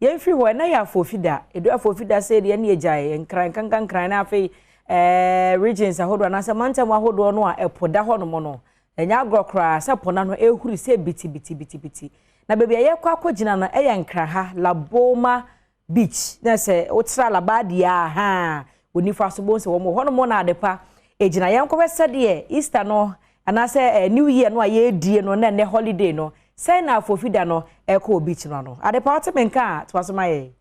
Yɛmfiri hɔ, ɛnɛ yɛ Afofida. Edu Afofida sɛ deɛ ne yɛgyae Nkran nkankankran na afei regions ahodoɔ anaasɛ mantam ahodoɔ no a ɛpo da hɔnom no, ɛnyɛ agorɔ koraa sɛ po na no ɛhuri sɛ bitibitibitibiti. Na baabi a yɛkɔ akɔgyina no ɛyɛ Nkraha Laboma Beach, na sɛ wotra Labadi a ha onifa so bɔ sɛ wɔn hɔnom na Adepa egyina. Yɛn kɔhwɛ sɛdeɛ Easter no anaasɛ New Year no a yɛredie no na ɛnɛ holiday no sɛn na Afofida no ɛkɔ wɔ beach no ano. Adepa, wote me nka a, toa so ma yɛ.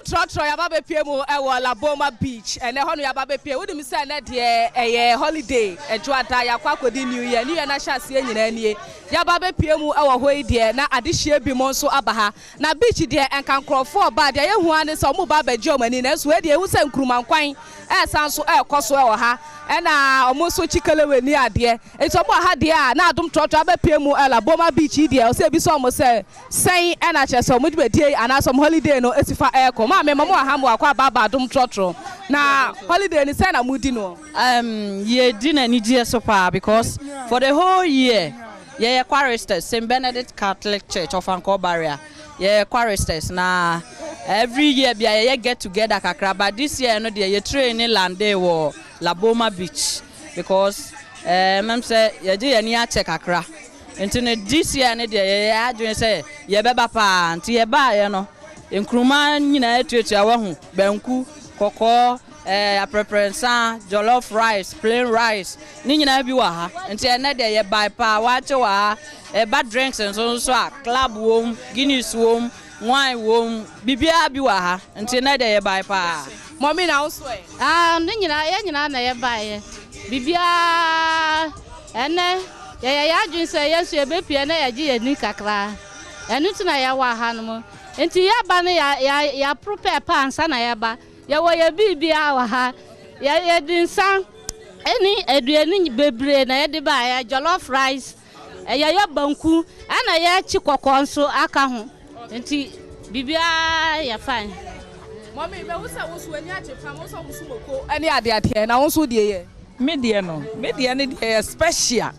Trɔtrɔ yaba bɛpie mu ɛwɔ Laboma Beach. Ɛnɛ hɔ no yaba bɛpie. Wonim sɛ ɛnɛ deɛ ɛyɛ holiday, Ɛdwoada, yɛakɔ akɔdi New Year. New Year no ahyɛ aseɛ nyinaa nie. Yaba bɛpie mu ɛwɔ hɔ yi deɛ, na adehyie bi mo nso aba ha. Na beach deɛ, ɛnka nkurɔfoɔ ɔba deɛ yɛhu ara ne sɛ ɔmo ba abɛgye ɔmo ani, nanso wei deɛ ehu sɛ nkurumankwan ɛɛsan so ɛɛkɔ so ɛwɔ ha, ɛna ɔmo nso kyikelewe ni adeɛ. Nti ɔmo wɔ ha deɛ a, na Adom Trɔtrɔ abɛpie mu Laboma Beach yi deɛ, ɔsɛ ebi sɛ ɔmo sɛ sɛn ɛna kyerɛ sɛ ɔmo dwumadie anaasɛ ɔmo holiday no esi fa ɛɛkɔ. Maame, ma mo wɔ ha, mo akɔ aba Adom Trɔtrɔ na holiday ni, sɛn na mo di no? Yɛdi n'anigyeɛ so paa because for the whole year yɛyɛ choristers, St Benedict Catholic Church, Ɔfankɔ Barrier. Yɛyɛ choristers na every year bia yɛyɛ get together kakra, but this year no deɛ, yɛ train ne land wɔ Laboma Beach because mɛm sɛ yɛgye yɛn ani akyɛ kakra, nti no this year no deɛ, yɛyɛ adwene sɛ yɛbɛba paa. Nti yɛbaayɛ no, nkuruma nyinaa atuatua. Wahu banku kɔkɔɔ, aprɛprɛnsa, jollof rice, plain rice ne nyinaa bi wɔ ha. Nti ɛnɛ deɛ yɛbae paa. Wakye wɔ ha, ɛba drinks nso a, Club wom, Guinness wom, wine wom, biribiara bi wɔ ha. Nti ɛnɛ deɛ yɛbae paa. Mɔmi, na nso ɛ? Ah, ne nyinaa, yɛn nyinaa na yɛbaeɛ. Biribiara ɛnɛ yɛyɛ yɛ adwene sɛ yɛn nso yɛbɛpie na yɛgye yɛn ni kakra. Ɛno nti na yɛwɔ ha no mu. Nti yɛba no, yɛ yɛ yɛaprepare pa ansa na yɛba. Yɛwɔ yɛ biribiara wɔ ha. Yɛde nsa ɛne aduane bebree na yɛde ba. Yɛ jollof rice, yɛyɛ banku, ɛna yɛkyi kɔkɔɔ nso aka ho. Nti biribiara yɛ fine. Mɔmi, mɛwu sɛ wosu ani agye pam, wo sɛ wosu moko ɛne adeadeɛ na wo nso deɛ yɛ. Me deɛ no, me deɛ no deɛ yɛ special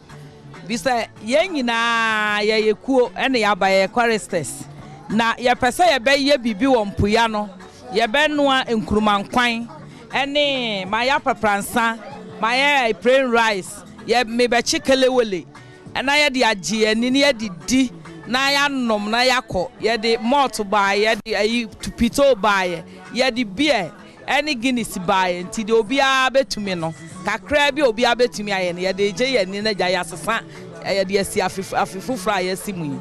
bi sɛ yɛn nyinaa yɛyɛ kuo ɛna yɛaba, yɛyɛ choristers na yɛpɛ sɛ yɛbɛyɛ biribi wɔ mpoya no. Yɛbɛnoa nkurumankwan ɛne mayɛ apapransa, mayɛ plain rice, yɛ mebɛkye kelewele ɛna yɛde agye yɛn ani na yɛdidi na yɛanom na yɛakɔ. Yɛde malt baayɛ, yɛde ayi pito baayɛ, yɛde beer ɛne Guinness baayɛ. Nti deɛ obiara bɛtumi no, kakra bi a obiara bɛtumi ayɛ no, yɛde gye yɛn ani na gya yɛasesa, yɛde asi afe afe foforɔ a yɛasi mu yi.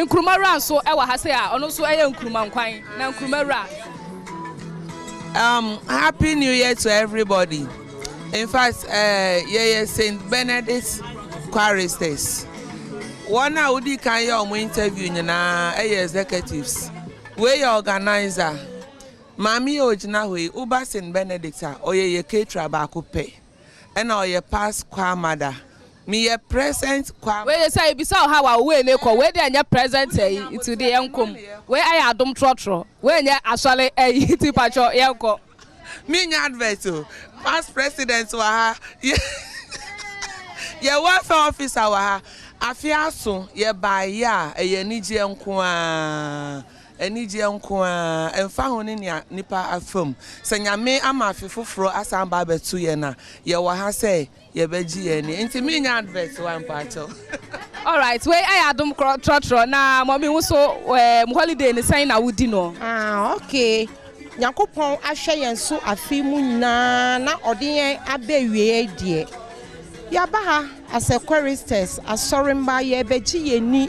Nkuruma wura nso ɛwɔ ha sɛ a ɔno nso ɛyɛ nkuruma nkwan na nkuruma wura. Happy New Year to everybody. In fact, yɛyɛ St. Benedict choristers. Wɔn a wodi kan yɛ ɔmo interview nyinaa ɛyɛ executives. Wei yɛ organizer. Maame yi a ogyina hɔ yi, woba St. Benedict a, ɔyɛ yɛ caterer baako pɛ. Ɛna ɔyɛ past choir mother. Meyɛ present choir. Wei sɛ ebisa ɔha wa wei ne kɔ wei deɛ, nyɛ present ɛyi, nti deɛ yɛn kɔm wei ayɛ Adom Trɔtrɔ, wei nyɛ asɔre ɛyi, nti patwɔ yɛn kɔ. Mi nya advert o. Past president wɔ ha, yɛ welfare officer wɔ ha. Afe aso, yɛbaayɛ a, ɛyɛ anigyeɛ nko ara, anigyeɛ nko ara. Ɛmfa ho ne nea nipa afam sɛ Nyame ama afe foforɔ asan ba abɛto yɛn a, yɛwɔ ha sɛ yɛbɛgye yɛn ani. Nti mi nya advert wa, mpakyɛw. Alright, wei ayɛ Adom Trɔtrɔ. Na mɔmi, wo so holiday ne sɛn na wodi no? Ah, okay. Nyankopɔn ahwɛ yɛn so afe mu nyinaa na ɔde yɛn aba awie deɛ. Yɛaba ha as a choristers, asɔremba, yɛbɛgye yɛn ni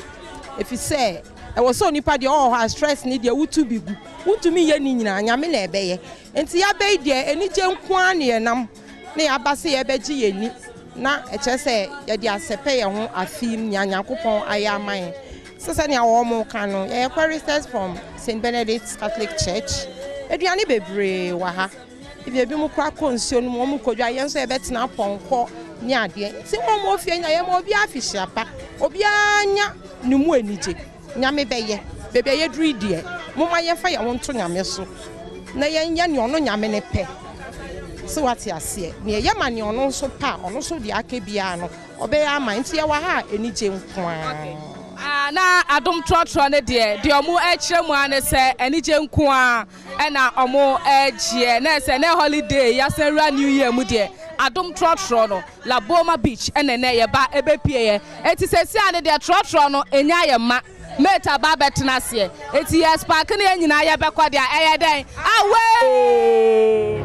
ɛfiri sɛ ɛwɔ sɛ onipa deɛ ɔwɔ hɔ a, stress ne deɛ wotu bi gu. Wontumi yɛ ne nyinaa, Nyame na ɛbɛyɛ. Nti yɛaba yi deɛ, anigye nko ara ne yɛnam na yɛaba sɛ yɛbɛgye yɛn ni na ɛkyerɛ sɛ yɛde asɛpɛ yɛn ho afe mu nea Nyankopɔn ayɛ ama yɛn. Sɛ sɛnea wɔn mo ka no, yɛyɛ choristers from St Benedict Catholic Church. Aduane bebree wɔ ha. Ebi mu kora kɔ nsuo no mu, wɔn kɔ dwa. Yɛn nso yɛbɛtena pɔnkɔ ne adeɛ. Nti wɔn mo fie nya yɛn ma obiara afihyia pa, obiara nya ne mu anigye. Nyame bɛyɛ. Beebi a yɛduru yi deɛ, momma yɛmfa yɛn ho nto Nyame so na yɛnyɛ nea ɔno Nyame ne pɛ sɛ wate aseɛ. Nea ɛyɛ ma nea ɔno nso pa a, ɔno nso deɛ aka biara no ɔbɛyɛ ama. Nti yɛwɔ ha a, anigye nko ara. Ah, na adom trɔtrɔ no deɛ, deɛ ɔmo ɛkyerɛ mu ara ne sɛ anigye nko ara ɛna ɔmo ɛgyeɛ. Na ɛsɛ nɛ holiday yasan wura new year mu deɛ, adom trɔtrɔ no Laboma Beach ɛna ɛnɛ yɛba ɛbɛpie yɛ. Eti sɛsi a ne deɛ trɔtrɔ no enya yɛ ma mate aba abɛtena aseɛ. Eti yɛ spark ne yɛn nyinaa yɛbɛkɔ deɛ ɛyɛ dɛn away.